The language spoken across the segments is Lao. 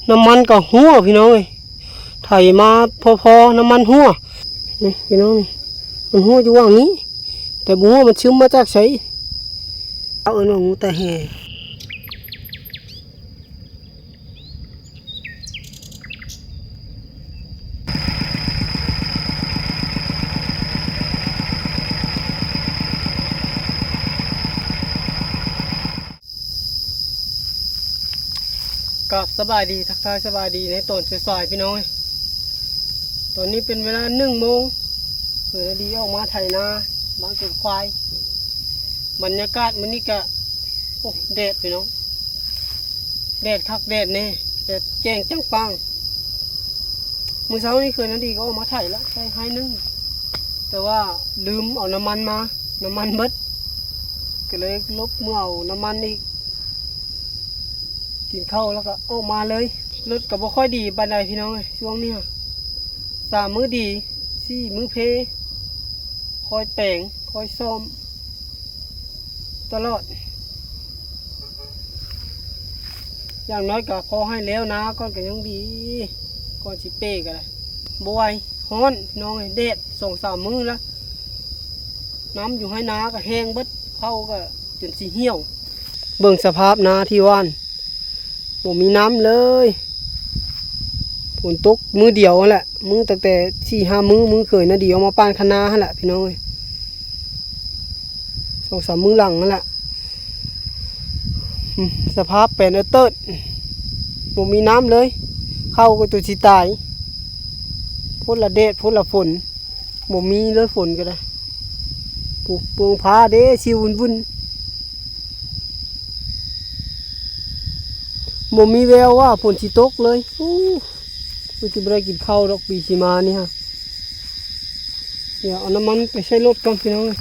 ນ້ຳມັນກໍຮົ່ວພີ່ນ້ອງເອີຍ ໄຖມາພໍໆ ນ້ຳມັນຮົ່ວ ນີ້ພີ່ນ້ອງ ນີ້ມັນຮົ່ວຢູ່ຫວ່າງນີ້ ແຕ່ບໍ່ຮູ້ວ່າມັນຊຶມມາຈາກໃສ ເຂົາເອີ້ນວ່າງູຕາແຮ່. ກາບສະບາຍດີ ທັກທາຍສະບາຍດີໃນຕອນສາຍໆ ພີ່ນ້ອງເອີຍ ຕອນນີ້ເປັນເວລາໜຶ່ງໂມງ ຄືນາດີອອກມາໄຖນາ ມາເກັບຄວາຍ ບັນຍາກາດມື້ນີ້ກະ ໂອ້ ແດດພີ່ນ້ອງ ແດດຄັກແດດແນ່ ແດດແຈ້ງຈ້າງປ່າງ ມື້ເຊົ້ານີ້ຄືນາດີກໍອອກມາໄຖລະ ໄດ້ໄຮ່ໜຶ່ງ ແຕ່ວ່າລືມເອົານ້ຳມັນມາ ນ້ຳມັນເບິດ ກໍເລີຍລົບເມືອເອົານ້ຳມັນອີກ ກິນເຂົ້າແລ້ວກໍອອກມາເລີຍ ລົດກໍບໍ່ຄ່ອຍດີປານໃດພີ່ນ້ອງເອີຍ ຊ່ວງນີ້ ສາມມື້ດີ ສີ່ມື້ເພ ຄ່ອຍແປງ ຄ່ອຍສ້ອມ ຕະຫຼອດ ຢ່າງໜ້ອຍກໍພໍໃຫ້ແລ້ວນາກ່ອນກໍຍັງດີ ກ່ອນຊິເປກໍໄດ້ ບໍ່ໄຫວ ຮ້ອນພີ່ນ້ອງເອີຍ ແດດສອງສາມມື້ລະ ນ້ຳຢູ່ໄຮ່ນາກໍແຫ້ງເບິດ ເຂົ້າກໍຈົນຊິຫ່ຽວ ເບິ່ງສະພາບນາທີ່ຫວ່ານ ບໍ່ມີນ້ຳເລີຍ ຝົນຕົກມື້ດຽວຫັ້ນແຫຼະ ມື້ຕັ້ງແຕ່ສີ່ຫ້າມື້ ມື້ເຄີຍນາດີອອກມາປ້ານຄະນາຫັ້ນແຫຼະ ພີ່ນ້ອງເອີຍ ສອງສາມມື້ຫຼັງຫັ້ນແຫຼະ ອືມ ສະພາບແປນເອີເຕີດ ບໍ່ມີນ້ຳເລີຍ ເຂົ້າກໍຈົນຊິຕາຍ ພຸ້ນລະແດດ ພຸ້ນລະຝົນ ບໍ່ມີເລີຍຝົນກໍໄດ້ ປູກເບິ່ງຟ້າເດ້ ຊິວຸ່ນໆ ບໍ່ມີແວວວ່າຝົນຊິຕົກເລີຍ ອູ້ ຄືຊິບໍ່ໄດ້ກິນເຂົ້າດອກປີຊິມານີ້ຮະ ດຽວເອົານ້ຳມັນໄປໃສ່ລົດກ່ອນ ພີ່ນ້ອງເອີຍ.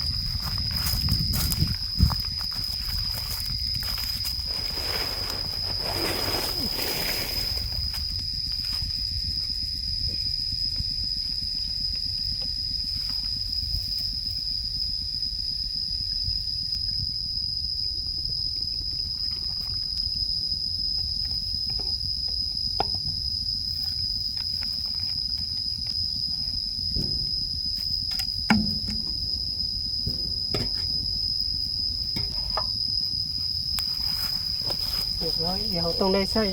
ຮຽບຮ້ອຍ ດຽວຕ້ອງໄດ້ໃສ່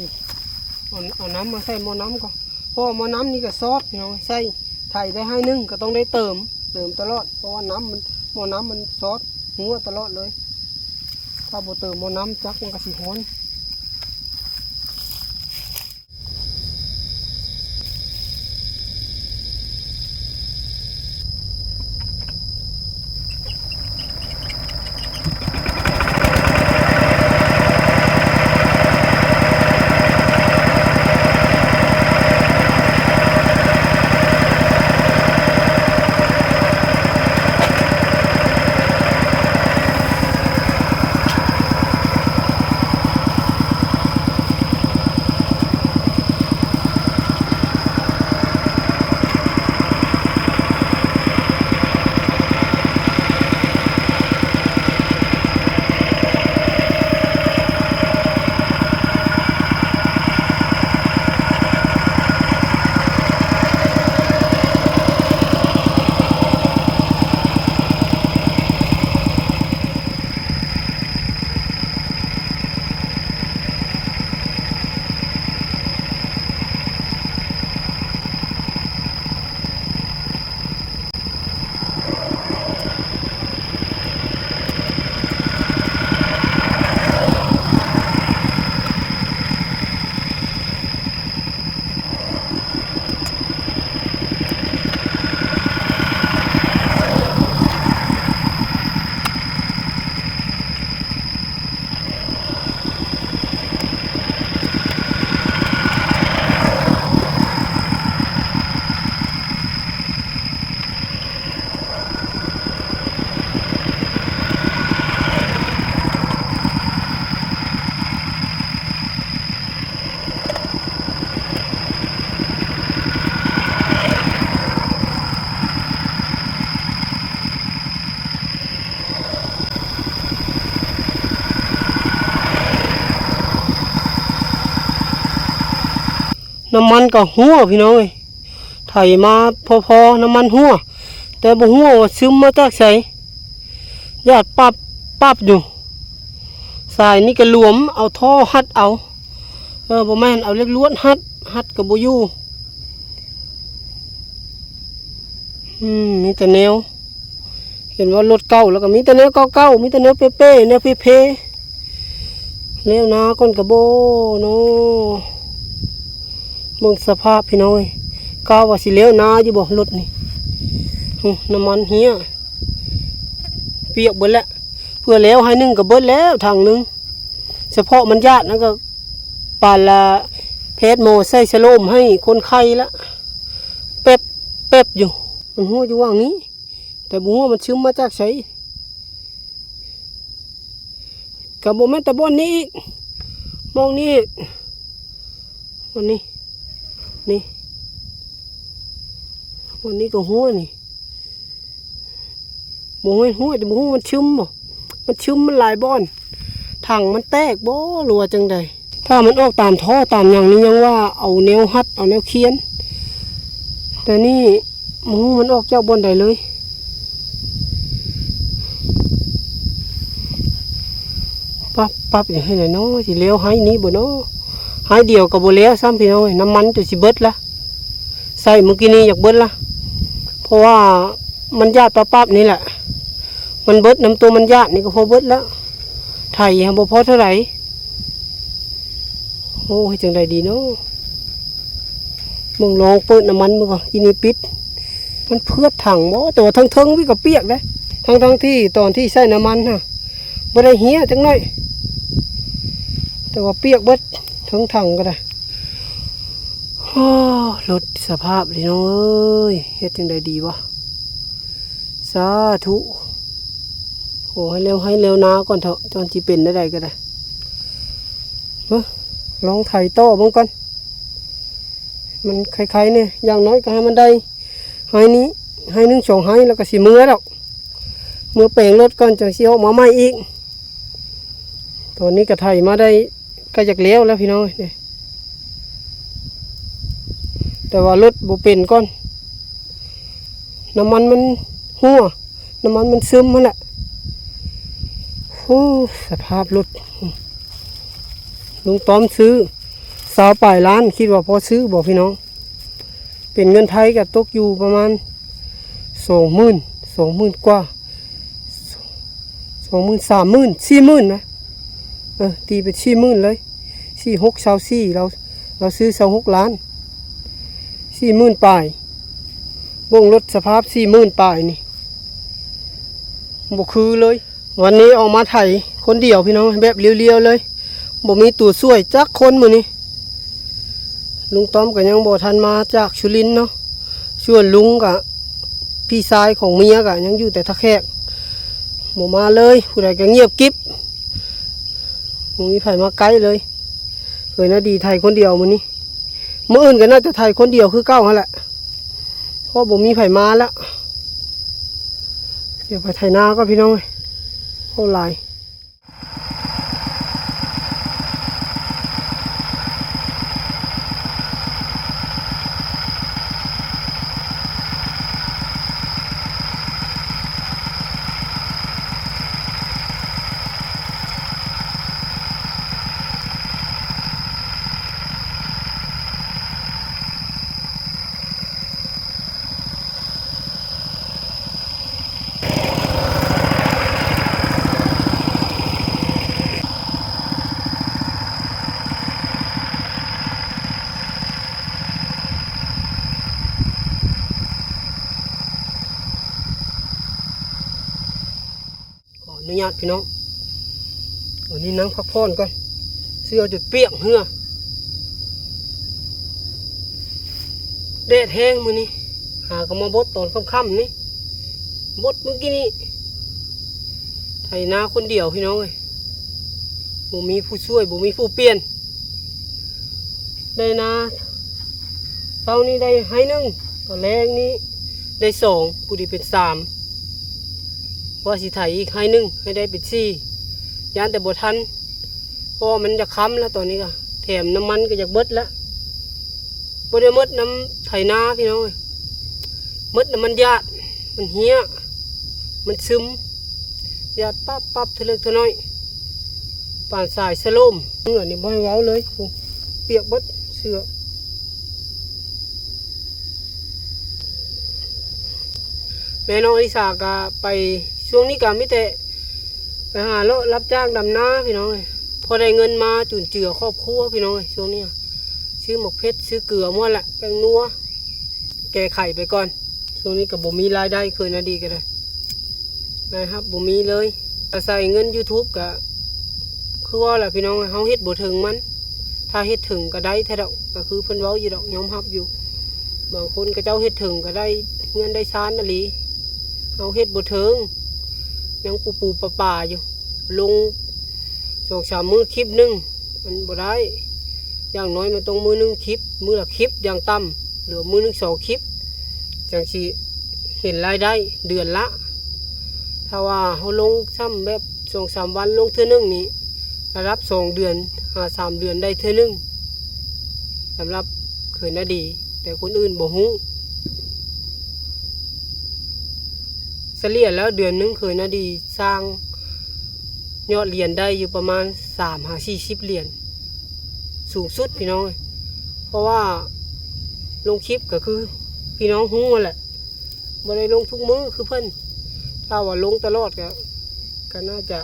ເອົາ ເອົານ້ຳມາໃສ່ໝໍ້ນ້ຳກ່ອນ ເພາະໝໍ້ນ້ຳນີ້ກໍຊອດ ພີ່ນ້ອງ ໃສ່ ໄຖໄດ້ໄຮ່ໜຶ່ງກໍຕ້ອງໄດ້ເຕີມ ເຕີມຕະຫຼອດ ເພາະວ່ານ້ຳມັນ ໝໍ້ນ້ຳມັນຊອດ ຮົ່ວຕະຫຼອດເລີຍ ຖ້າບໍ່ເຕີມໝໍ້ນ້ຳຈັກມັນກໍຊິຮ້ອນ. ເ ນ້ຳມັນກໍຮົ່ວພີ່ນ້ອງເອີຍ ໄຖມາພໍໆ ນ້ຳມັນຮົ່ວ ແຕ່ບໍ່ຮູ້ວ່າຊຶມມາຈາກໃສ ຢາດປັບປັບຢູ່ ສາຍນີ້ກໍຫຼວມ ເອົາທໍ່ຮັດເອົາ ເອີ ບໍ່ແມ່ນເອົາເຫຼັກລວດຮັດ ຮັດກໍບໍ່ຢູ່ ອືມ ມີແຕ່ແນວ ເຫັນວ່າລົດເກົ່າແລ້ວກໍມີແຕ່ແນວເກົ່າໆ ມີແຕ່ແນວເປ້ໆ ແນວເພໆ ແລ້ວນາກ່ອນກະບໍ່ເນາະ ເບິ່ງສະພາບພີ່ນ້ອງເອີຍ ກະວ່າຊິແລ້ວນາຢູ່ບໍ່ລົດນີ້ ຫຶ ນ້ຳມັນເຮຍ ປຽກເບິດແລ້ວ ເພື່ອແລ້ວໄຮ່ໜຶ່ງກໍເບິດແລ້ວຖັງໜຶ່ງ ສະເພາະມັນຢາດນັ້ນກໍປານລະແພດໝໍໃສ່ສະໂລມໃຫ້ຄົນໄຂ້ລະ ແປັບໆ ຢູ່ ມັນຮົ່ວຢູ່ຫວ່າງນີ້ ແຕ່ບໍ່ຮູ້ວ່າມັນຊຶມມາຈາກໃສ ກໍບໍ່ແມ່ນແຕ່ບ່ອນນີ້ອີກ ໝ່ອງນີ້ອີກ ບ່ອນນີ້ ນີ້ ບ່ອນນີ້ກໍຮົ່ວນີ້ ບໍ່ຮູ້ ແຕ່ບໍ່ຮູ້ມັນຊຶມບໍ່ ມັນຊຶມ ມັນຫຼາຍບ່ອນ ຖັງມັນແຕກບໍ່ ຫຼືວ່າຈັ່ງໃດ ຖ້າມັນອອກຕາມທໍ່ຕາມຫຍັງນີ້ຍັງວ່າເອົາແນວຮັດ ເອົາແນວຄຽນ ແຕ່ນີ້ບໍ່ຮູ້ມັນອອກຈາກບ່ອນໃດເລີຍ ປັບ ປັບ ຫຍັງໃຫ້ແຫຼະເນາະ ຊິແລ້ວໄຮ່ນີ້ບໍ່ເນາະ ໄຮ່ດຽວກໍບໍ່ແລ້ວຊ້ຳພີ່ນ້ອງເອີຍ ນ້ຳມັນຈົນຊິເບິດລະ ໃສ່ມື້ກີ້ນີ້ຢາກເບິດລະ ເພາະວ່າມັນຢາດປັບໆ ນີ້ແຫຼະ ມັນເບິດນຳຕົວມັນຢາດນີ້ກໍພໍເບິດລະ ໄຖຫາບໍ່ພໍເທົ່າໃດ ໂອ້ ເຮັດຈັ່ງໃດດີເນາະ ເບິ່ງລອງເປີດນ້ຳມັນເບິ່ງກ່ອນ ອີນີ້ປິດ ມັນເຜືອດຖັງບໍ່? ແຕ່ວ່າເທິງໆ ນີ້ກໍປຽກເດ້ ທັງໆ ທີ່ຕອນທີ່ໃສ່ນ້ຳມັນຫັ້ນ ບໍ່ໄດ້ເຮຍຈັກໜ້ອຍ ແຕ່ວ່າປຽກເບິດ ເທິງຖັງກໍໄດ້ ໂອ້ ລົດສະພາບພີ່ນ້ອງເອີຍ ເຮັດຈັ່ງໃດດີວະ? ສາທຸ ຂໍໃຫ້ແລ້ວໄຮ່ແລ້ວນາກ່ອນເຖາະ ຈັ່ງຊິເປັນແນວໃດກໍໄດ້ ເອີ ລອງໄຖຕໍ່ເບິ່ງກ່ອນ ມັນໄຄໆ ແດ່ ຢ່າງໜ້ອຍກໍໃຫ້ມັນໄດ້ໄຮ່ນີ້ ໄຮ່ໜຶ່ງສອງໄຮ່ ແລ້ວກໍຊິເມືອດອກ ເມືອແປງລົດກ່ອນ ຈັ່ງຊິອອກມາໃໝ່ອີກ ຕອນນີ້ກໍໄຖມາໄດ້ ໃກ້ຈະແລ້ວແລ້ວພີ່ນ້ອງເອີຍ ແຕ່ວ່າລົດບໍ່ເປັນກ່ອນ ນ້ຳມັນມັນຮົ່ວ ນ້ຳມັນມັນຊຶມຫັ້ນແຫຼະ ໂອ້ ສະພາບລົດ ລຸງຕ້ອມຊື້ຊາວປາຍລ້ານ ຄິດວ່າພໍຊື້ບໍ່ພີ່ນ້ອງ? ເປັນເງິນໄທກໍຕົກຢູ່ປະມານສອງໝື່ນ ສອງໝື່ນກວ່າ ສອງໝື່ນ ສາມໝື່ນ ສີ່ໝື່ນນະ ເອີ ຕີເປັນສີ່ໝື່ນເລີຍ ສີ່ຫົກ ຊາວສີ່ ລາວ ລາວຊື້ຊາວຫົກລ້ານ ສີ່ໝື່ນປາຍ ເບິ່ງລົດສະພາບສີ່ໝື່ນປາຍນີ້ ບໍ່ຄືເລີຍ. ວັນນີ້ອອກມາໄຖຄົນດຽວພີ່ນ້ອງ ແບບລຽວໆ ເລີຍ ບໍ່ມີຕົວຊ່ວຍຈັກຄົນມື້ນີ້ ລຸງຕ້ອມກໍຍັງບໍ່ທັນມາຈາກສຸລິນເນາະ ສ່ວນລຸງກະ ພີ່ຊາຍຂອງເມຍກະຍັງຢູ່ແຕ່ທ່າແຂກ ບໍ່ມາເລີຍ ຜູ້ໃດກໍງຽບກິບ ບໍ່ມີໃຜມາໃກ້ເລີຍ ເອີຍນາດີໄຖຄົນດຽວມື້ນີ້ ມື້ອື່ນກໍໜ້າຈະໄຖຄົນດຽວຄືເກົ່າຫັ້ນແຫຼະ ເພາະບໍ່ມີໃຜມາແລ້ວ ດຽວໄປໄຖນາກ່ອນພີ່ນ້ອງເອີຍ ເວົ້າຫຼາຍ. ຂໍອະນຸຍາດພີ່ນ້ອງ ວັນນີ້ນັ່ງພັກຜ່ອນກ່ອນ ເສື້ອຈົນປຽກເຫື່ອ ແດດແຮງມື້ນີ້ ຫາກໍມາບົດຕອນຄ່ຳໆ ນີ້ ບົດມື້ກີ້ນີ້ ໄຖນາຄົນດຽວພີ່ນ້ອງເອີຍ ບໍ່ມີຜູ້ຊ່ວຍ ບໍ່ມີຜູ້ປ່ຽນ ໄດ້ນາ ເຊົ້ານີ້ໄດ້ໄຮ່ໜຶ່ງ ຕອນແລງນີ້ໄດ້ສອງ ຜູ້ດີເປັນສາມ ວ່າຊິໄຖອີກໄຮ່ໜຶ່ງໃຫ້ໄດ້ເປັນສີ່ ຢ້ານແຕ່ບໍ່ທັນ ເພາະວ່າມັນຈະຄ່ຳແລ້ວຕອນນີ້ກະ ແຖມນ້ຳມັນກໍຢາກເບິດແລ້ວ ບໍ່ໄດ້ໝົດນຳໄຖນາພີ່ນ້ອງເອີຍ ໝົດນຳມັນຢາດ ມັນເຫ່ຍ ມັນຊຶມ ຢາດປັບໆ ເທື່ອເລັກເທື່ອນ້ອຍ ປານສາຍສະໂລມ ເຫື່ອນີ້ບໍ່ໃຫ້ເວົ້າເລີຍ ໂອ້ ປຽກເບິດເສື້ອ. ແມ່ນ້ອງອລິສາກະໄປ ຊ່ວງນີ້ກະມີແຕ່ໄປຫາເລາະຮັບຈ້າງດຳນາພີ່ນ້ອງເອີຍ ພໍໄດ້ເງິນມາຈຸນເຈືອຄອບຄົວພີ່ນ້ອງເອີຍ ຊ່ວງນີ້ ຊື້ໝາກເຜັດ ຊື້ເກືອໝົດແຫຼະ ແປ້ງນົວ ແກ້ໄຂໄປກ່ອນ. ຊ່ວງນີ້ກະບໍ່ມີລາຍໄດ້ ເຄີຍນາດີກະໄດ້ ລາຍຮັບບໍ່ມີເລີຍ ອາໄສເງິນຢູທູບກະ ຄືວ່າແຫຼະພີ່ນ້ອງ ເຮົາເຮັດບໍ່ເຖິງມັນ ຖ້າເຮັດເຖິງກະໄດ້ແທ້ດອກ ກະຄືເພິ່ນເວົ້າຢູ່ດອກ ຍອມຮັບຢູ່ ບາງຄົນເຂົາເຈົ້າເຮັດເຖິງກະໄດ້ເຮືອນໄດ້ຊານອີ່ຫຼີ ເຮົາເຮັດບໍ່ເຖິງ ຍັງປູໆປາໆຢູ່ ລົງສອງສາມມື້ຄລິບໜຶ່ງ ມັນບໍ່ໄດ້ ຢ່າງໜ້ອຍມັນຕ້ອງມື້ໜຶ່ງຄລິບ ມື້ລະຄລິບຢ່າງຕ່ຳ ຫຼືວ່າມື້ໜຶ່ງສອງຄລິບ ຈັ່ງຊິເຫັນລາຍໄດ້ເດືອນລະ ຖ້າວ່າເຮົາລົງຊ້ຳແບບສອງສາມວັນລົງເທື່ອໜຶ່ງນີ້ ລະດັບສອງເດືອນຫາສາມເດືອນໄດ້ເທື່ອໜຶ່ງ ສຳລັບເຄີຍນາດີ ແຕ່ຄົນອື່ນບໍ່ຮູ້ ສະເລ່ຍແລ້ວເດືອນໜຶ່ງເຄີຍນາດີສ້າງຍອດຫຼຽນໄດ້ຢູ່ປະມານສາມຫາສີ່ສິບຫຼຽນ ສູງສຸດພີ່ນ້ອງເອີຍ ເພາະວ່າລົງຄລິບກະຄືພີ່ນ້ອງຮູ້ຫັ້ນແຫຼະ ບໍ່ໄດ້ລົງທຸກມື້ຄືເພິ່ນ ຖ້າວ່າລົງຕະຫຼອດກະ ກະໜ້າຈະ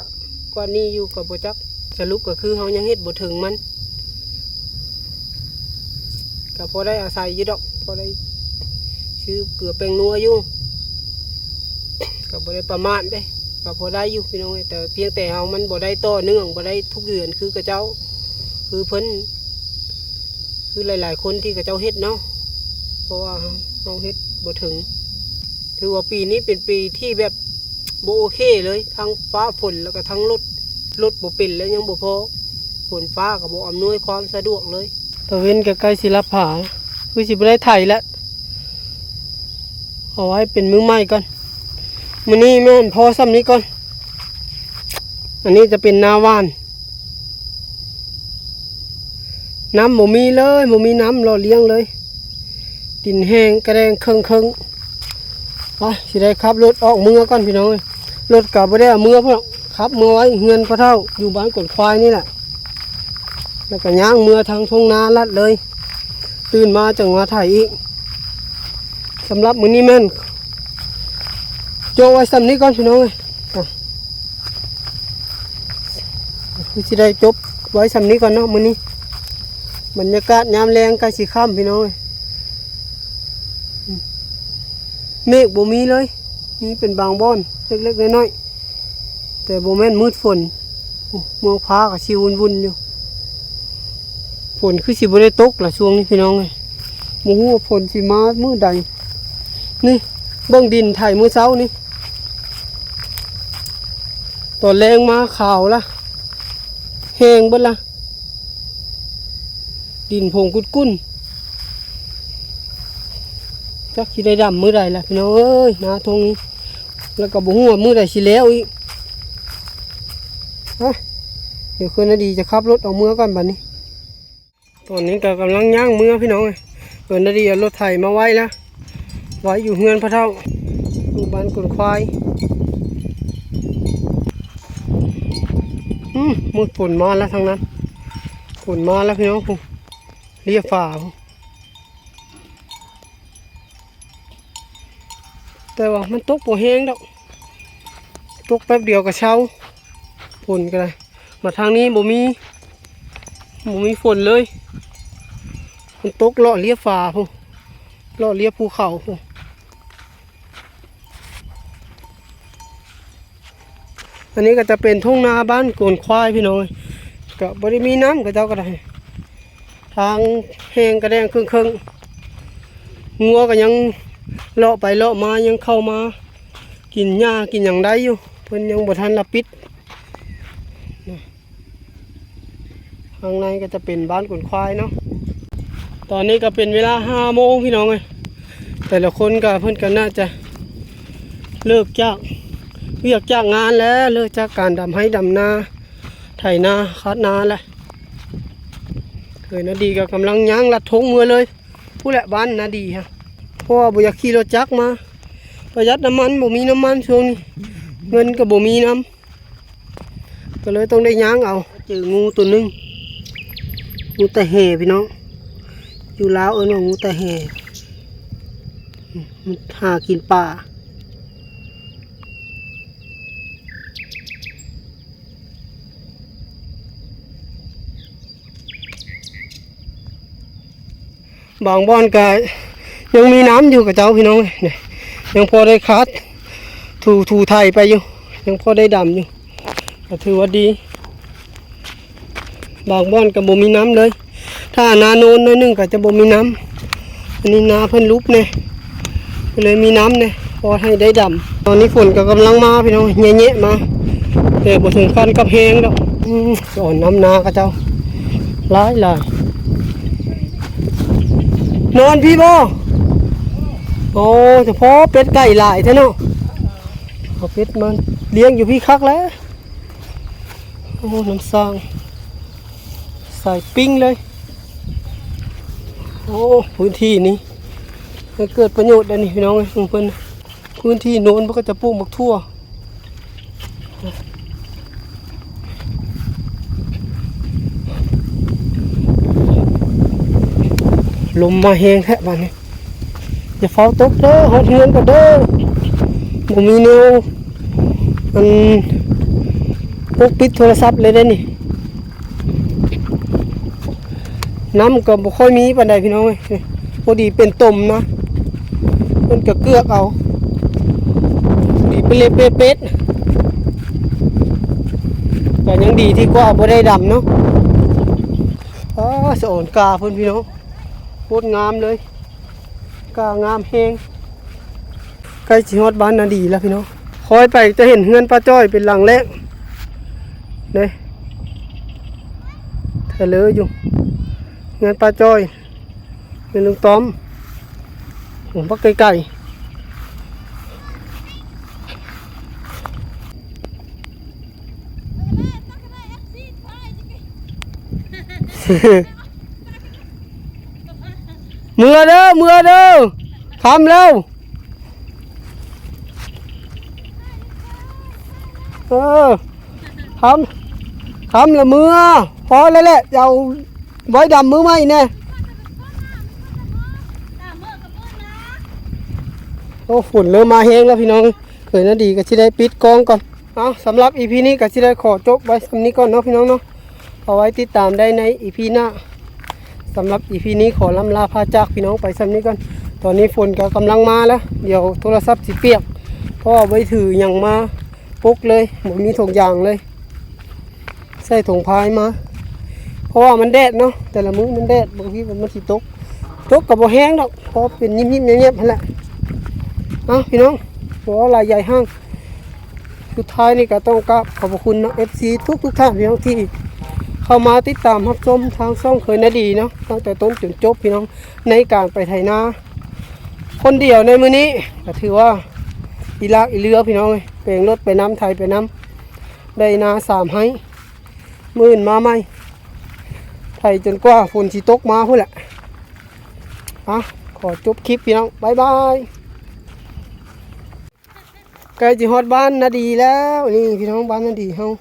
ກວ່ານີ້ຢູ່ ກະບໍ່ຈັກ ສະຫຼຸບກະຄືເຮົາຍັງເຮັດບໍ່ເຖິງມັນ ກະພໍໄດ້ອາໄສຢູ່ດອກ ພໍໄດ້ຊື້ເກືອແປ້ງນົວຢູ່ ກະບໍ່ໄດ້ປະໝາດເດ້ ກະພໍໄດ້ຢູ່ພີ່ນ້ອງເອີຍ ແຕ່ພຽງແຕ່ເຮົາມັນບໍ່ໄດ້ຕໍ່ເນື່ອງ ບໍ່ໄດ້ທຸກເດືອນຄືເຂົາເຈົ້າ ຄືເພິ່ນ ຄືຫຼາຍໆຄົນທີ່ເຂົາເຈົ້າເຮັດເນາະ ເພາະວ່າເຮົາ ເຮົາເຮັດບໍ່ເຖິງ ຖືວ່າປີນີ້ເປັນປີທີ່ແບບບໍ່ໂອເຄເລີຍ ທັງຟ້າຝົນ ແລ້ວກະທັງລົດ ລົດບໍ່ເປັນ ແລະຍັງບໍ່ພໍ ຝົນຟ້າກະບໍ່ອຳນວຍຄວາມສະດວກເລີຍ ຕາເວັນກະໃກ້ຊິລັບຜາ ຄືຊິບໍ່ໄດ້ໄຖແລ້ວ ເອົາໄວ້ເປັນມື້ໃໝ່ກ່ອນ ມື້ນີ້ແມ່ນພໍສ່ຳນີ້ກ່ອນ ອັນນີ້ຈະເປັນນາຫວ່ານ ນ້ຳບໍ່ມີເລີຍ ບໍ່ມີນ້ຳຫຼໍ່ລ້ຽງເລີຍ ດິນແຫ້ງກະແດງເຄິ່ງໆ ໄປ ຊິໄດ້ຂັບລົດອອກເມືອກ່ອນພີ່ນ້ອງເອີຍ ລົດກະບໍ່ໄດ້ເອົາເມືອພຸ້ນດອກ ຂັບເມືອໄວ້ເຮືອນພໍ່ເຖົ້າ ຢູ່ບ້ານກວນຄວາຍນີ້ແຫຼະ ແລ້ວກະຍ່າງເມືອທາງທົ່ງນາລັດເລີຍ ຕື່ນມາຈັ່ງມາໄຖອີກ ສຳລັບມື້ນີ້ແມ່ນ ໂຈະໄວ້ສ່ຳນີ້ກ່ອນພີ່ນ້ອງເອີຍ ອ່ະ ຄືຊິໄດ້ຈົບໄວ້ສ່ຳນີ້ກ່ອນເນາະມື້ນີ້ ບັນຍາກາດຍາມແລງໃກ້ຊິຄ່ຳພີ່ນ້ອງເອີຍ ເມກບໍ່ມີເລີຍ ມີເປັນບາງບ່ອນເລັກໆນ້ອຍໆ ແຕ່ບໍ່ແມ່ນມືດຝົນ ໂອ້ ເມືອງຟ້າກະຊິວຸ່ນໆຢູ່ ຝົນຄືຊິບໍ່ໄດ້ຕົກລະຊ່ວງນີ້ພີ່ນ້ອງເອີຍ ບໍ່ຮູ້ວ່າຝົນຊິມາມື້ໃດ ນີ້ ເບິ່ງດິນໄຖມື້ເຊົ້ານີ້ ຕອນແລງມາຂາວລະ ແຫ້ງເບິດລະ ດິນຜົງກຸດກຸ້ນ ຈັກຊິໄດ້ດຳມື້ໃດລະພີ່ນ້ອງເອີຍ ນາທົ່ງນີ້ ແລ້ວກະບໍ່ຮູ້ວ່າມື້ໃດຊິແລ້ວອີກ ໄປ ດຽວເຄື່ອນນາດີຈະຂັບລົດອອກເມືອກ່ອນບາດນີ້ ຕອນນີ້ກະກຳລັງຍ່າງເມືອພີ່ນ້ອງເອີຍ ເພິ່ນນາດີເອົາລົດໄຖມາໄວ້ລະ ໄວ້ຢູ່ເຮືອນພໍ່ເຖົ້າ ຢູ່ບ້ານກວນຄວາຍ ອືມ ໝົດຝົນມາລະທາງນັ້ນ ຝົນມາລະພີ່ນ້ອງ ພຸ້ນ ເລຍຟ້າ ແຕ່ວ່າມັນຕົກບໍ່ແຮງດອກ ຕົກແປັບດຽວກະເຊົາ ຝົນກະໄດ້ ມາທາງນີ້ບໍ່ມີ ບໍ່ມີຝົນເລີຍ ມັນຕົກເລາະລຽບຟ້າພຸ້ນ ເລາະລຽບພູເຂົາພຸ້ນ ອັນນີ້ກະຈະເປັນທົ່ງນາບ້ານໂກນຄວາຍພີ່ນ້ອງ ກະບໍ່ໄດ້ມີນ້ຳ ເຂົາເຈົ້າກະໄດ້ ທາງແຫ້ງກະແດງເຄິ່ງໆ ງົວກະຍັງເລາະໄປເລາະມາ ຍັງເຂົ້າມາກິນຫຍ້າກິນຫຍັງໄດ້ຢູ່ ເພິ່ນຍັງບໍ່ທັນລະປິດ ຂ້າງໃນກະຈະເປັນບ້ານກວນຄວາຍເນາະ ຕອນນີ້ກະເປັນເວລາຫ້າໂມງພີ່ນ້ອງເອີຍ ແຕ່ລະຄົນກະ ເພິ່ນກະໜ້າຈະເລີກຈາກວຽກຈາກງານແລ້ວ ເລີກຈາກການດຳໄຮ່ດຳນາ ໄຖນາ ຄາດນາແຫຼະ ເອີຍ ນາດີກະກຳລັງຍ່າງລັດທົ່ງເມືອເລີຍ ພຸ້ນແຫຼະ ບ້ານນາດີຮະ ເພາະວ່າບໍ່ຢາກຂີ່ລົດຈັກມາ ປະຢັດນ້ຳມັນ ບໍ່ມີນ້ຳມັນຊ່ວງນີ້ ເງິນກໍບໍ່ມີນຳ ກໍເລີຍຕ້ອງໄດ້ຍ່າງເອົາ. ເຈີງູໂຕໜຶ່ງ ງູຕາແຫພີ່ນ້ອງ ຢູ່ລາວເອີ້ນວ່າງູຕາແຫ ມັນຫາກິນປາ. ບາງບ່ອນກະຍັງມີນ້ຳຢູ່ຂະເຈົ້າພີ່ນ້ອງເອີຍ ນີ້ ຍັງພໍໄດ້ຄາດ ຖູ ຖູໄຖໄປຢູ່ ຍັງພໍໄດ້ດຳຢູ່ ກະຖືວ່າດີ. ບາງບ່ອນກະບໍ່ມີນ້ຳເລີຍ ຖ້ານາໂນນໜ້ອຍໜຶ່ງກະຈະບໍ່ມີນ້ຳ ອັນນີ້ນາເພິ່ນຫຼຸບແດ່ ກໍເລີຍມີນ້ຳແດ່ ພໍໃຫ້ໄດ້ດຳ. ຕອນນີ້ຝົນກໍກຳລັງມາພີ່ນ້ອງ ແຍະໆມາ ແຕ່ບໍ່ເຖິງຂັ້ນກັບແຮງດອກ. ອືມ ສອນນ້ຳນາຂະເຈົ້າຫຼາຍໆ. ນອນພີ້ບໍ່? ໂອ້ ສະເພາະເປັດໄກ່ຫຼາຍແທ້ເນາະ ເອົາເປັດມາລ້ຽງຢູ່ພີ້ຄັກແລ້ວ. ໂອ້ ນ້ຳສ້າງ ສາຍປິງເລີຍ. ໂອ້ ພື້ນທີ່ນີ້ໃຫ້ເກີດປະໂຫຍດໄດ້ນີ້ພີ່ນ້ອງເອີຍ ຂອງເພິ່ນ ພື້ນທີ່ໂນນເພິ່ນກໍຈະປູກໝາກຖົ່ວ. ລົມມາແຮງແທ້ບາດນີ້ ຢ່າຟ້າວຕົກເດີ ຮອດເຮືອນກ່ອນເດີ ບໍ່ມີແນວ ອັນ ປົກປິດໂທລະສັບເລີຍເດ້ນີ້. ນ້ຳກໍບໍ່ຄ່ອຍມີປານໃດພີ່ນ້ອງເອີຍ ພໍດີເປັນຕົມນະ ເພິ່ນກໍເກືອກເອົາ ພໍດີເປັນເລັບເປັດ ກໍຍັງດີທີ່ກວ່າບໍ່ໄດ້ດຳເນາະ. ອ້າ ສະອອນກາເພິ່ນພີ່ນ້ອງ ໂຄດງາມເລີຍ ກາງາມແຮງ. ໃກ້ຊິຮອດບ້ານນາດີແລ້ວພີ່ນ້ອງ ຄ່ອຍໄປຈະເຫັນເຮືອນປ້າຈ້ອຍເປັນຫຼັງແລກເດ້ ເທເລີຢູ່ ເຮືອນປ້າຈ້ອຍ ເຮືອນລຸງຕ້ອມ ໂອ້ ບັກໄກໆ. ເມືອເດີ ເມືອເດີ ຄ່ຳແລ້ວ ເອີ ຄ່ຳ ຄ່ຳລະເມືອ ພໍແລ້ວແຫຼະ ຈະເອົາໄວ້ດຳມື້ໃໝ່ແດ່. ໂອ້ ຝົນເລີ່ມມາແຮງແລ້ວພີ່ນ້ອງ ເຄີຍນາດີກໍຊິໄດ້ປິດກ້ອງກ່ອນ. ເອົາ ສຳລັບອີພີນີ້ກໍຊິໄດ້ຂໍຈົບໄວ້ສ່ຳນີ້ກ່ອນເນາະພີ່ນ້ອງເນາະ ເອົາໄວ້ຕິດຕາມໄດ້ໃນອີພີໜ້າ. ສຳລັບອີພີນີ້ຂໍລ່ຳລາພາຈາກພີ່ນ້ອງໄປສ່ຳນີ້ກ່ອນ. ຕອນນີ້ຝົນກໍກຳລັງມາແລ້ວ ດຽວໂທລະສັບຊິປຽກ ເພາະວ່າບໍ່ໄດ້ຖືຫຍັງມາປົກເລີຍ ບໍ່ມີຖົງຢາງເລີຍ ໃສ່ຖົງພາຍມາ ເພາະວ່າມັນແດດເນາະ ແຕ່ລະມື້ມັນແດດ ບາງທີມັນຊິຕົກ ຕົກກໍບໍ່ແຮງດອກ ພໍເປັນຍິບໆແຍບໆຫັ້ນແຫຼະ. ເອົາ ພີ່ນ້ອງ ບໍ່ເວົ້າຫຼາຍໃຫຍ່ຫ້າງ ສຸດທ້າຍນີ້ກໍຕ້ອງກາບຂອບພະຄຸນເນາະ ເອັຟຊີ ທຸກໆທ່ານພີ່ນ້ອງ ທີ່ເຂົ້າມາຕິດຕາມຮັບຊົມທາງຊ່ອງເຄີຍນາດີເນາະ ຕັ້ງແຕ່ຕົ້ນຈົນຈົບພີ່ນ້ອງ ໃນການໄປໄຖນາຄົນດຽວໃນມື້ນີ້ ກໍຖືວ່າອີຫຼາກອີເຫຼືອພີ່ນ້ອງເອີຍ ແປງລົດໄປນຳ ໄຖໄປນຳ ໄດ້ນາສາມໄຮ່ ມື້ອື່ນມາໃໝ່ ໄຖຈົນກວ່າຝົນຊິຕົກມາພຸ້ນແຫຼະ. ອ່ະ ຂໍຈົບຄລິບພີ່ນ້ອງ ບາຍບາຍ. ໃກ້ຊິຮອດບ້ານນາດີແລ້ວ ນີ້ພີ່ນ້ອງ ບ້ານນາດີເຮົາ